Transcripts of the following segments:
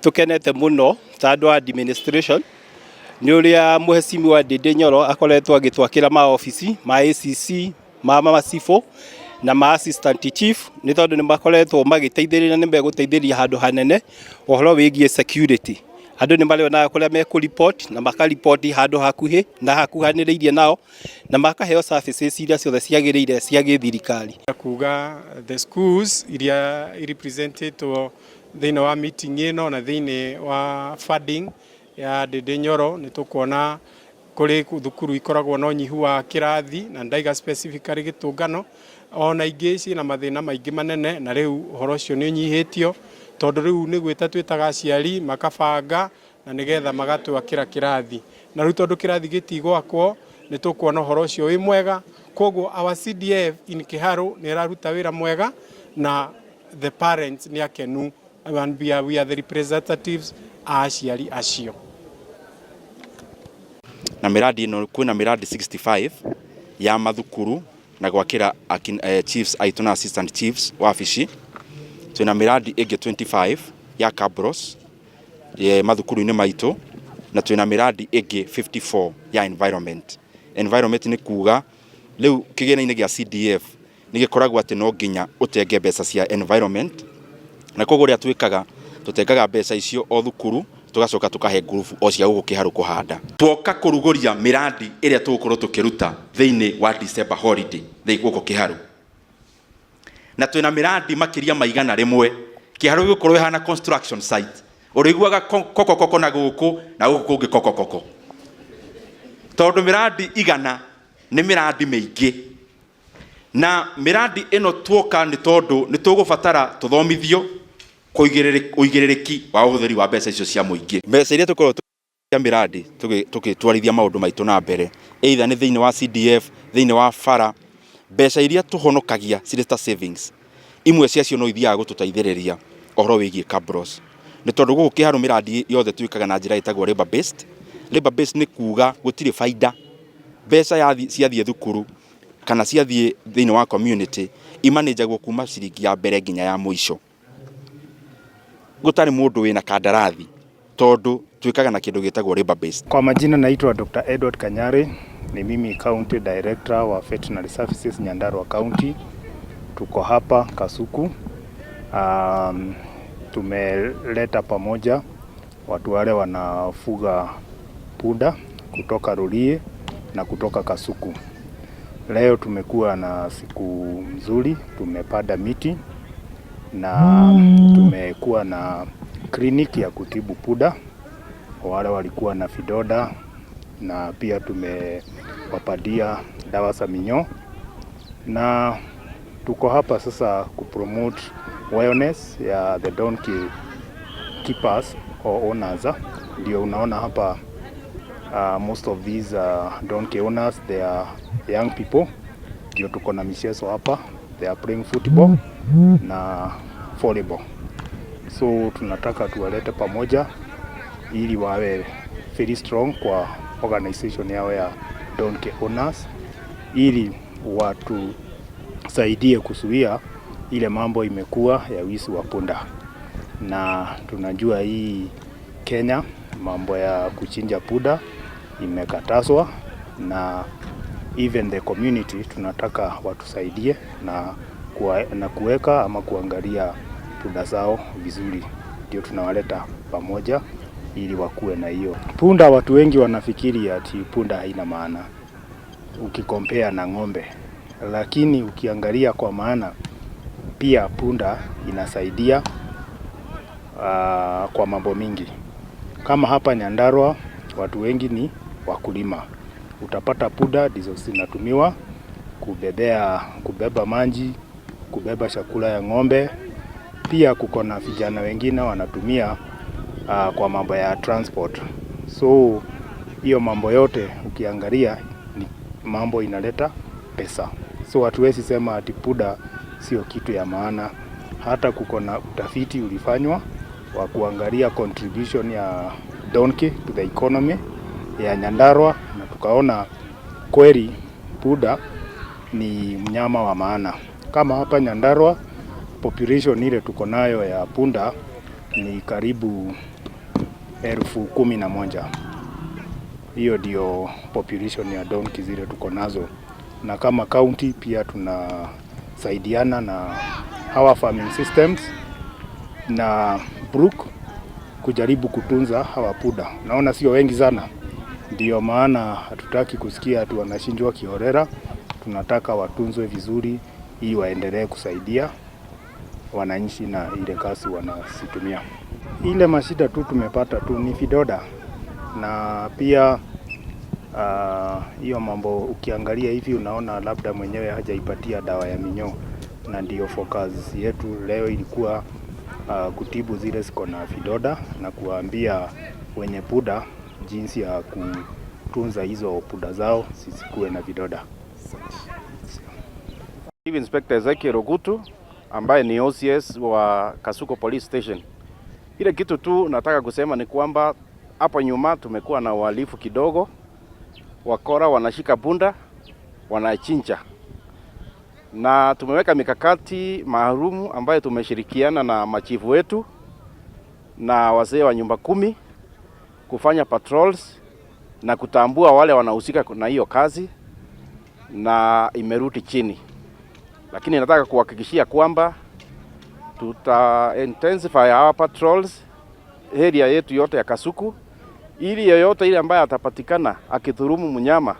Tukenete muno ta andu a administration nĩ ũrĩa Mheshimiwa Ndindi Nyoro akoretwo agĩtwakĩra maobici ma ACC, ma macibũ na ma assistant chief, nĩ tondũ nĩ makoretwo magĩteithĩrĩria, nĩ megũteithĩrĩria handũ hanene ũhoro wĩgiĩ security. Andũ nĩ marĩonaga kũrĩa mekũ na makariboti handũ hakuhĩ na hakuhanĩrĩirie nao, na makaheo services iria ciothe ciagĩrĩire cia gĩthirikari. Kuga the schools iria representetwo thĩinĩ wa meeting ĩno na thĩinĩ wa funding ya Ndindi Nyoro, nĩ tũkuona kũrĩ thukuru ikoragwo na ũnyihu wa kĩrathi, na ndaiga specifically gĩtũngano, ona ingĩ ciĩna mathĩna maingĩ manene, na rĩu ũhoro ũcio nĩ ũnyihĩtio tondũ rĩu nĩ gwĩta twĩtaga aciari makabanga na nĩgetha magatwakĩra kĩrathi. Na rĩu tondũ kĩrathi gĩtigwakwo, nĩ tũkuona ũhoro ũcio wĩ mwega. Koguo our CDF in Kiharu nĩ ĩraruta wĩra mwega na the parents nĩ akenu, and we are the representatives a aciari acio. Na miradi ĩno, kwĩna miradi 65 ya mathukuru na gwakĩra chiefs aitũ na assistant chiefs wabici. Twĩna miradi ĩngĩ 25 ya cabros mathukuru-inĩ maitũ, na twĩna miradi ĩngĩ 54 ya environment. Environment nĩ kuga rĩu kĩgĩna-inĩ gĩa CDF nĩ gĩkoragwo atĩ no nginya ũtenge mbeca cia environment, na koguo ũrĩa twĩkaga, tũtengaga mbeca icio o thukuru, tugacoka tukahe ngurubu o cia gũkũ Kĩharũ kũhanda. Tuoka kũrugũria mĩrandi ĩrĩa tũgũkorwo tũkĩruta thĩinĩ wa December holiday thĩ gũkũ Kĩharũ, na twĩna mĩrandi makĩria ma 100. Kĩharũ gĩgũkorwo ĩhana construction site, ũrĩiguaga koko koko na gũkũ na gũkũ kũngĩ koko koko, tondũ mĩrandi 100 nĩ mĩrandi mĩingĩ. Na mĩrandi ĩno tuoka nĩ tondũ nĩ tũgũbatara tũthomithio ũigĩrĩrĩki wa ũhũthĩri wa mbeca icio cia mũingĩ, mbeca iria tũkoragwo cia mĩrandi tũgĩtwarithia maũndũ maitũ na mbere, either nĩ thĩinĩ wa CDF, thĩinĩ wa bara. Mbeca iria tũhonokagia cirĩ ta savings, imwe ciacio no ithiaga gũtũteithĩrĩria ũhoro wĩgiĩ cabros, nĩ tondũ gũkũ Kĩharũ mĩrandi yothe twĩkaga na njĩra ĩtagwo labor based. Labor based nĩ kuga gũtirĩ baida. Mbeca ciathiĩ thukuru kana ciathiĩ thĩinĩ wa community, imanĩnjagwo kuma ciringi ya mbere nginya ya mũico, gũtarĩ mũndũ wĩna kandarathi, tondũ twĩkaga na kĩndũ gĩtagwo labor based. Kwa majina naitwa Dr. Edward Kanyari, ni mimi County Director wa Veterinary Services Nyandarua County. Tuko hapa Kasuku. Tumeleta pamoja watu wale wanafuga punda kutoka Rurii na kutoka Kasuku. Leo tumekuwa na siku mzuri, tumepanda miti na tumekuwa na kliniki ya kutibu punda kwa wale walikuwa na vidonda, na pia tumewapatia dawa za minyoo, na tuko hapa sasa kupromote awareness ya the donkey keepers or owners. Ndio unaona hapa most of these donkey owners, they are young people. Ndio tuko na michezo hapa, they are playing football na volleyball. So tunataka tuwalete pamoja ili wawe very strong kwa organization yao ya donkey owners, ili watusaidie kuzuia ile mambo imekuwa ya wizi wa punda. Na tunajua hii Kenya mambo ya kuchinja punda imekatazwa, na even the community tunataka watusaidie na kuweka ama kuangalia punda zao vizuri, ndio tunawaleta pamoja ili wakuwe na hiyo punda. Watu wengi wanafikiri ati punda haina maana ukicompare na ng'ombe, lakini ukiangalia kwa maana pia punda inasaidia kwa mambo mingi. Kama hapa Nyandarua watu wengi ni wakulima, utapata punda ndizo zinatumiwa kubeba maji, kubeba chakula ya ng'ombe. Pia kuko na vijana wengine wanatumia kwa mambo ya transport. So hiyo mambo yote ukiangalia ni mambo inaleta pesa. So hatuwezi sema ati punda sio kitu ya maana. Hata kuko na utafiti ulifanywa wa kuangalia contribution ya donkey to the economy ya Nyandarua, na tukaona kweli punda ni mnyama wa maana. Kama hapa Nyandarua population ile tuko nayo ya punda Ni karibu 11,000. Hiyo ndio population ya donkey zile tuko nazo, na kama county pia tunasaidiana na hawa farming systems na Brook kujaribu kutunza hawa punda. Naona sio wengi sana, ndio maana hatutaki kusikia ati wanachinjwa kiholela. Tunataka watunzwe vizuri ili waendelee kusaidia wananchi na ile kazi wanasitumia. Ile mashida tu tumepata tu ni vidonda na pia hiyo mambo ukiangalia hivi unaona labda mwenyewe hajaipatia dawa ya minyoo, na ndio focus yetu leo ilikuwa kutibu zile ziko na vidonda na kuwaambia wenye punda jinsi ya kutunza hizo punda zao zisikuwe na vidonda. Chief Inspector Ezekiel Ogutu ambaye ni OCS wa Kasuku Police Station. Ile kitu tu nataka kusema ni kwamba hapo nyuma tumekuwa na uhalifu kidogo, wakora wanashika punda wanachinja, na tumeweka mikakati maalum ambayo tumeshirikiana na machifu wetu na wazee wa nyumba kumi kufanya patrols na kutambua wale wanahusika na hiyo kazi, na imerudi chini. Lakini nataka kuhakikishia kwamba tuta intensify our patrols area yetu yote ya Kasuku, ili yoyote ile ambaye atapatikana akidhulumu mnyama.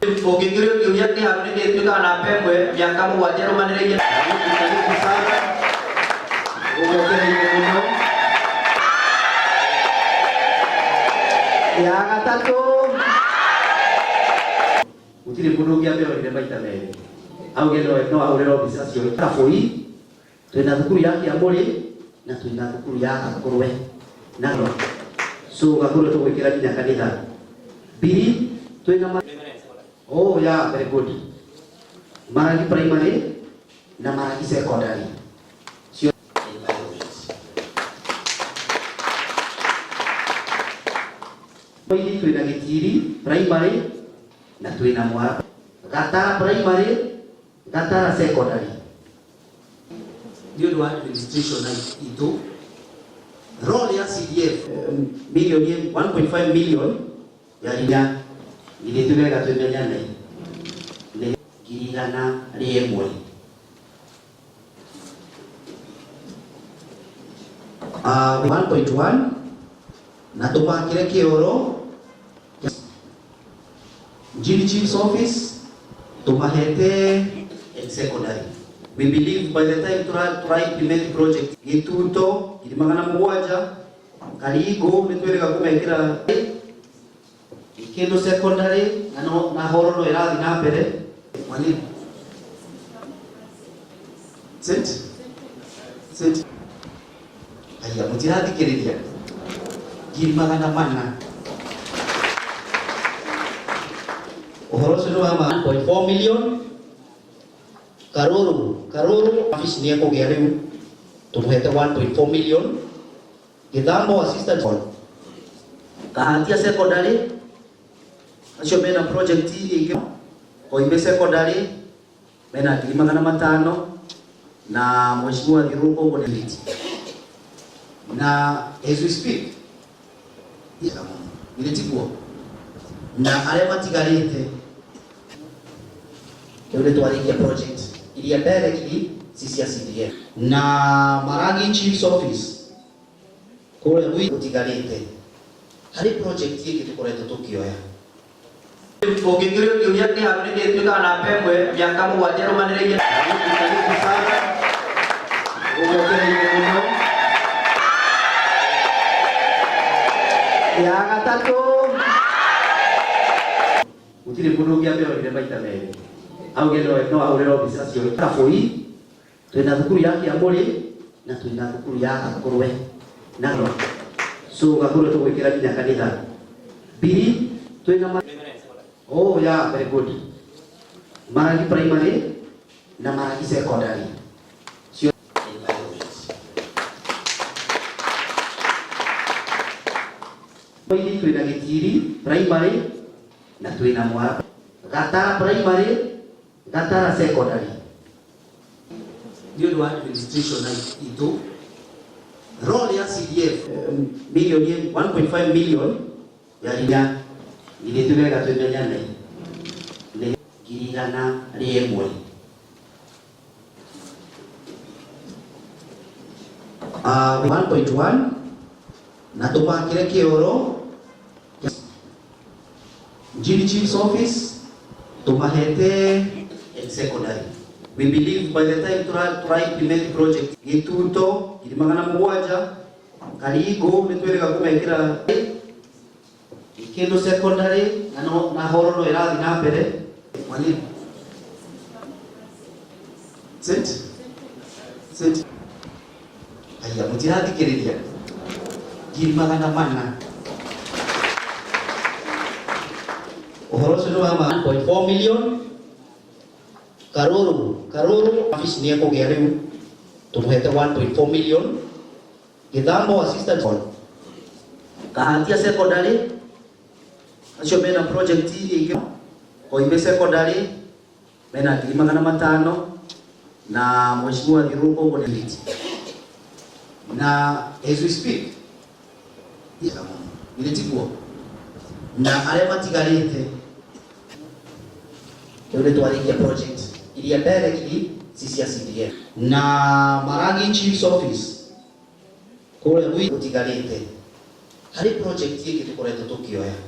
Ũngĩkĩrio kĩũria kĩharo nĩ gĩtuĩkaga namba ĩmwe mĩaka mũgwanja ĩrũmanĩrĩire. Karibu sana, ũgokereire mũno. Ya gatatũ, gũtirĩ mũndũ ũngĩamĩrorire maita merĩ auge no ahũrĩrwo mbica cio. Kabũi twĩna thukuru ya Kĩamũrĩ na twĩna thukuru ya Gakũrwe, na so Gakũrwe tũgwĩkĩra nginya kanitha. Mbiri twĩna, oh yeah, very good, Maragi Primary na Maragi Secondary. Cio environment. Twĩna Gĩtiri Primary na twĩna Mwara Gatara Primary, Gatara Secondary. Nĩ ũndũ wa administration itũ, role ya CDF milioni 1.5 million ya inya githĩ twĩwega twĩmenyane nĩ 100,000. 1.1 na tũmakĩre kĩoro Njiri Chief's Office tumahete and secondary. We believe by the time tura implement project Gituto 700,000, Karigo nĩ twĩrĩga kũmekĩra Gĩkĩndũ Secondary na no na horo no ĩrathiĩ na mbere. Mwalimu sit sit, aya mũtirathikĩrĩria 400,000. Ũhoro ũcio nĩ wa 1.4 million. Karuru office nĩ ekũgĩa rĩu tũmũhete 1.4 million. Gĩthambo assistant Kahatia Secondary acio mena project ĩngĩ. Koimbe Secondary mena 500,000 na mheshimiwa Thiũrũrũka ũguo nĩ na as we speak githĩ tiguo, na arĩa matigarĩte rĩu nĩ twarĩkia project iria directly ci cia CDF na Maragi Chief's Office kũrĩa gũtigarĩte harĩ project ĩngĩ tũkoretwo tũkĩoya. Ũngĩkĩrio kĩũria kĩharo nĩ gĩtuĩkaga namba ĩmwe mĩaka mũgwanja ĩrũmanĩrĩire. Karibu sana, ũgokereire mũno. Ya gatatũ, gũtirĩ mũndũ ũngĩamĩrorire maita merĩ auge no ahũrĩrwo mbica cio. Kabũi twĩna thukuru ya Kĩamũrĩ na twĩna thukuru ya Gakũrwe, na so Gakũrwe tũgwĩkĩra nginya kanitha. Mbiri twĩna, oh yeah, very good, Maragi Primary na Maragi Secondary. Cio environment. Twĩna Gĩtiri Primary na twĩna Mwara Gatara Primary, Gatara Secondary. Nĩ ũndũ wa administration itũ, Role ya CDF milioni 1.5 million ya iria ithuĩ twĩ wega twĩmenyane nĩ 100,000. 1.1 na tũmakĩre kĩoro Njiri Chief's Office tũmahete and secondary. We believe by the time tura implement project Gĩtuto 700,000, Karingo nĩ twĩrĩga kũmekĩra Gĩkĩndũ secondary na no na horo no ĩrathiĩ na mbere. Mwalimu sit sit aya mũtirathikĩrĩria 400,000. Ũhoro ũcio nĩ wa 1.4 million. Karuru office nĩ ekũgĩa rĩu tũmũhete 1.4 million. Gĩthambo assistant Kahatia secondary acio mena project ĩngĩ. Koimbe secondary mena 500,000 na mheshimiwa Thiũrũrũka ũguo nĩ na as we speak githĩ tiguo na arĩa matigarĩte rĩu nĩ twarĩkia project iria directly ci cia CDF na Maragi Chief's Office kũrĩa gũtigarĩte harĩ project ĩngĩ tũkoretwo tũkĩoya.